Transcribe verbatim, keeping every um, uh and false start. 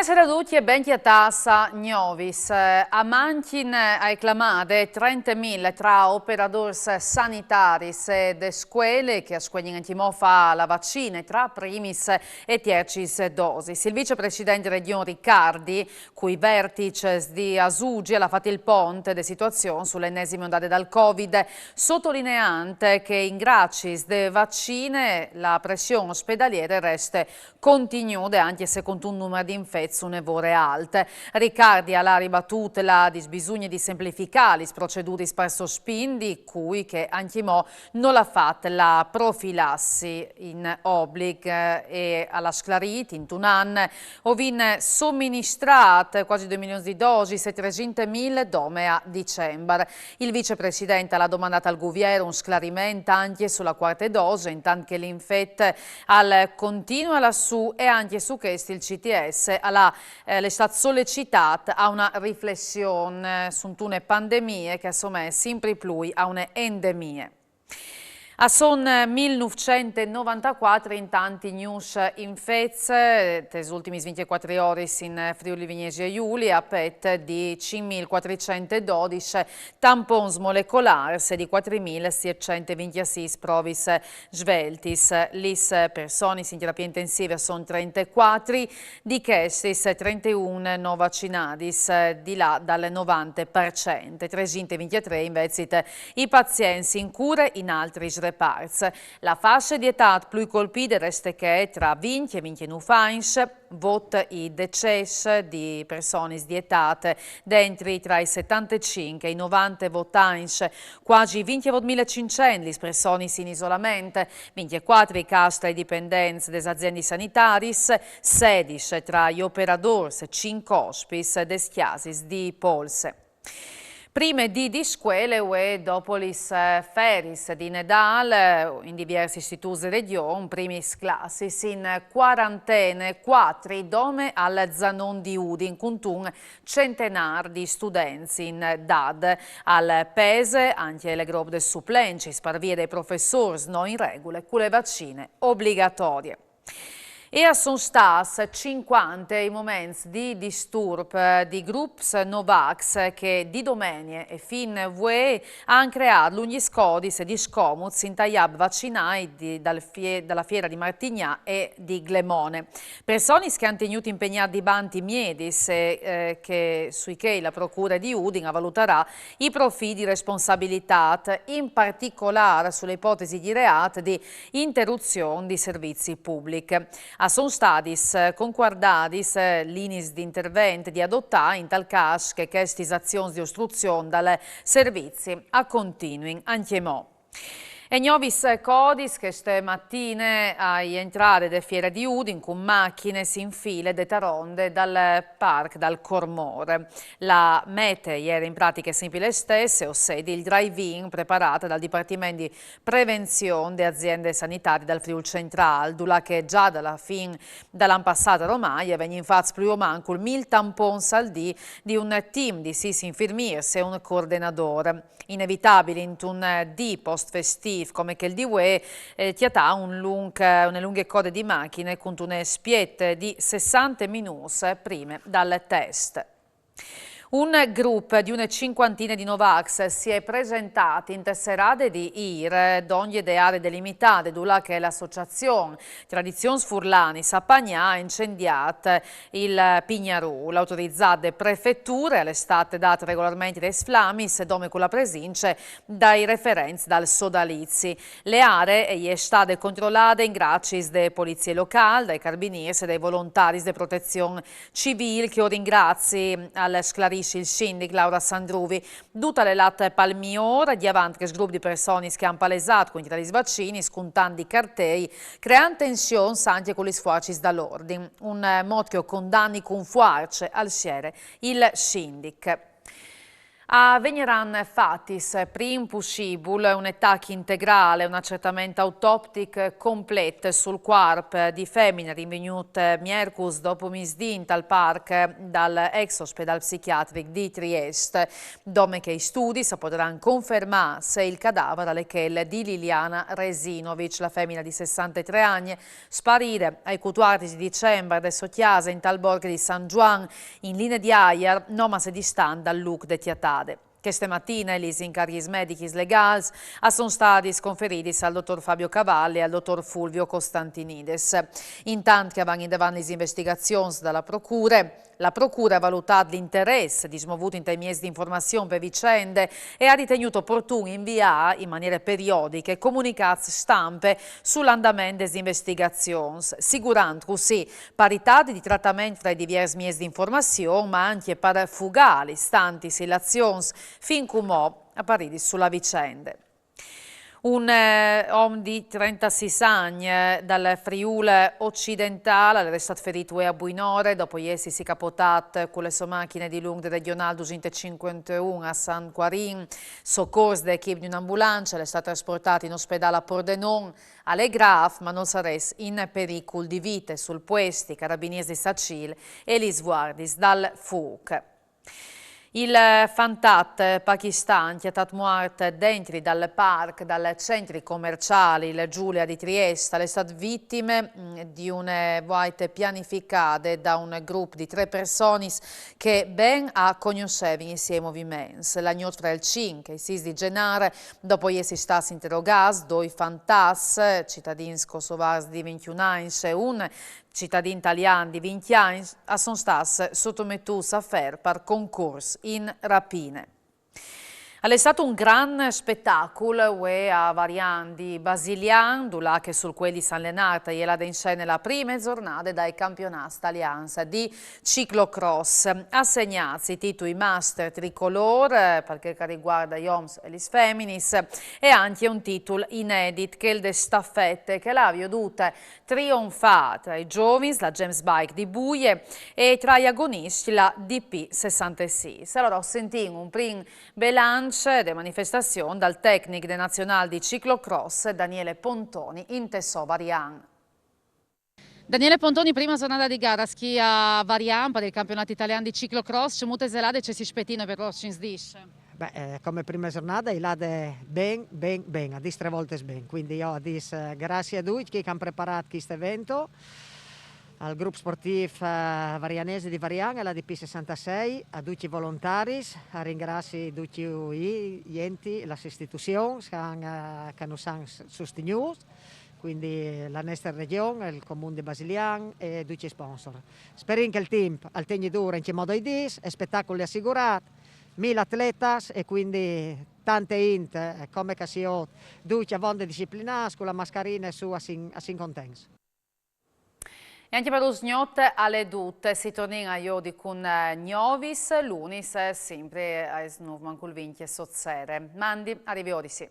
Sera ducj e ben cjatâts a Gnovis. A mancjin, eh, a è clamade trentemil tra operadôrs sanitaris e de scuele che a scuegnin ancjemò a fâ la vaccine tra primis e tiercis dosis. Il vicepresident Regjon Riccardi, cui verticis di Asugi, al à fat il pont de situazion su la enesime ondade dal Covid, sotlineant che in graciis de vaccine la pression ospedaliere e reste continude ancje se cuntun numar di infets une vore alt. Riccardi al à ribatût la disbisugne di semplificâ lis proceduris par sospindi cui che ancjemò nol à fat la profilassi in oblig, eh, e al à sclarît: intun an o vin soministrât cuasi doi milions di dosis e tresintemil dome a Dicembar. Il vicepresident al à domandât al guvier un sclariment ancje su la cuarte dose, intant che l'infet al continue lassù, e ancje su chest il C T S al à, eh, al è stât sollecitât a une riflession, eh, suntune pandemie che e somee simpri plui a une endemie. A son mil nûfcent e novantacuatri intant i gnûfs infets, eh, tes ultimis vincjecuatri oris in Friûl Vignesie Julie, a pet di cinc mil cuatricent e dodis tampons molecolârs e di cuatri mil sietcent e vincjesîs provis sveltis. Lis personis in terapie intensive a son trentecuatri, di chestis trenteun no vacinadis, di là dal novante par cent, tresinte e vincjetrê invezit i pazients in cure in altris reparts. La fasce di etât plui colpide e reste chê tra vincj e vincjenûf agns, vot i decès di personis di etât dentri tra i setantecinc e i novante vot agns, cuasi vincjevot mil e cinccent lis personis in isolament, vincjecuatri i câs tra i dipendents des aziendis sanitariis, sedis tra i operadôrs, cinc ospits des cjasis di polse. Prime dì di scuele vuê dopo lis, eh, feriis di Nadâl, eh, in diviersis istitûts de Regjon, primis classis in cuarantene, cuatri dome al Zanon di Udin, cuntun centenâr di students in dad. Al pese ancje il grop des suplencis par vie dai professôrs no in regule cu le vaccine obligatorie. E a son stâts cincuante i moments di disturp, eh, di grups no vax che di domenie e fin vuê a àn creât lungjis codis e discomuts intai hub vacinâi di, dal fie-, da la fiera di Martignà e di Glemone. Personis che a àn tignût impegnâts dibanti miedis e, eh, che, sui che la procure di Udin a valutarà i profîi di responsabilitât, in particolâr su la ipotesi di reât di interruzion di servizi public. A son stadis concuardadis, eh, liniis di intervent di adotâ in tal câs che chestis azions di ostruzion dal servizi a continuin ancjemò. E gnovis codis cheste matine a jentrade de fiere di Udin cun machines in file de taronde dal parc dal Cormor. La mete e jere in pratiche simpri le stesse, o sedi il drive-in preparât dal Dipartiment di Prevenzion de aziende sanitarie dal Friûl Centrâl, dulà che za da la fin dal an passât romai a vegnin fats plui o mancul mil tampons al dì di un team di sîs infirmîrs e un coordenadôr. Inevitabil intun dì post-festîf come chel di vuê, eh, cjatâ un lunc-, une lunghe code di machine cuntune spiete di sessante minûts prime dal test. Un grup di une cincuantine di Novax si è presentât inte serade di îr dongje de aree delimitade, dulà che la associazion Tradizions Furlanis a Pagnà a à incendiât il pignarûl. Autorizade prefeture, al è stât dât regolarmentri des flamis, dome cu la presince dai referents dal sodalizi. Le aree e je stade controlade in graciis de polizie locâl, dai carbinîrs e dai volontaris de protezion civîl, che o ringrazi, al sclarissi il sindic Laura Sandruvi. Dut al è lât pal miôr, diavant chest grup di personis che a àn palesât cuintri lis vacinis, cun tant di cartei, creant tensions ancje cu lis fuarcis dal ordin. Un mot che o condani cun fuarce, al siere il sindic. A vegnaran fatis prin pussibul un tac integral, un accertament autoptic complet sul cuarp di femine rinvignût miercus dopo misdì intal parc dal ex ospedâl psichiatric di Triest. Dome che i studis a podaran confermâ se il cadavar al è chel di Liliana Resinovic, la femine di sessantetrê agns, sparide ai cutuardis di Dicembar de sô cjase intal borc di San Zuan, in linie di aiar, no masse distant dal lûc de cjatade. Cheste matine lis incarghis medichis legâls a son stadis conferidis al dotôr Fabio Cavalli e al dotôr Fulvio Costantinides. Intant che a van indevant lis investigazions da la procure, la procure a à valutât l'interès dismovût intai mieçs di informazion pe vicende e a à ritegnût oportun inviâ in maniere periodiche comunicâts stampe sul andament des investigazions, sigurant cussì paritât di tratament fra i diviers mieçs di informazion, ma ancje par fugâ lis tantis ilazions fin cumò aparidis su la vicende. Un eh, om di trentasîs agns eh, dal Friûl ocidentâl al è stât ferît vuê a buinore dopo jessisi capotât cu la sô machine dilunc de regjonâl dusinte cincuanteun a San Cuarin. Socors de equip di un'ambulance, al è stât trasportât in ospedâl a Pordenon. Al è grâf, ma nol sarès in pericul di vite. Sul puest i carabinîrs di Sacil e lis vuardiis dal fûc. Il fantat pakistan, cjatât muart dentri dal parc dal centri comerciâl il Giulia di Triest, al è stât vitime mm, di une vuaite pianificade da un grup di trê personis che ben a cognossevin i siei moviments. La gnot fra il cinc e il sîs di Zenâr, dopo jessi stâts interogâts, doi fantats, citadins cosovârs di vincjun agns e un citadin talian di vincj agns, a son stâts sotometûts a fer par concors in rapine. Al è stât un grant spetacul vuê a Varian di Basilian, dulà che sul Cuel di San Lenart e je lade in scene la prime zornade dai campionâts talians di ciclocross. Assegnâts i titui master tricolôr, eh, par chel che al rivuarde i oms e lis feminis, e ancje un titul inedit, chel de stafete, che al à viodût trionfâ tra i zovins la Gems Bike di Buie e tra i agonists la D P sessantesîs. Alore o sintìn un prin belanç de manifestazion dal tecnic de nazionâl di ciclocross Daniele Pontoni inte sô Varian. Daniele Pontoni, prima zornade di gare chi a Varian par il campionât talian di ciclocross, cemût ise lade, ce si spietìno pes prossims dîs? Beh, eh, come prime zornade e je lade ben, ben, ben, a dî trê voltis ben. Cuindi jo o dîs, eh, graciis a ducj chei che a àn preparât chest event, al grup sportîf eh, varianês di Varian e la D P sessantasîs, a ducj i volontaris, o ringrazi ducj i ents, lis istituzions che a àn, eh, che nus àn s- sustignûts, cuindi la nestre regjon, il comun di Basilian e ducj i sponsor. Sperìn che il timp al tegni dûr ancjemò doi dîs, il spetacul al è assicurât, mil atletas e cuindi tante int, eh, come che si viôt, ducj avonde disciplinâts, cu la mascarine sù a sin, a sin contents. E ancje par usgnot al è dut, si tornìn a viodi cun eh, gnovis lunis, eh, simpri aes nûf mancul vincj sot sere. Mandi, a riviodisi.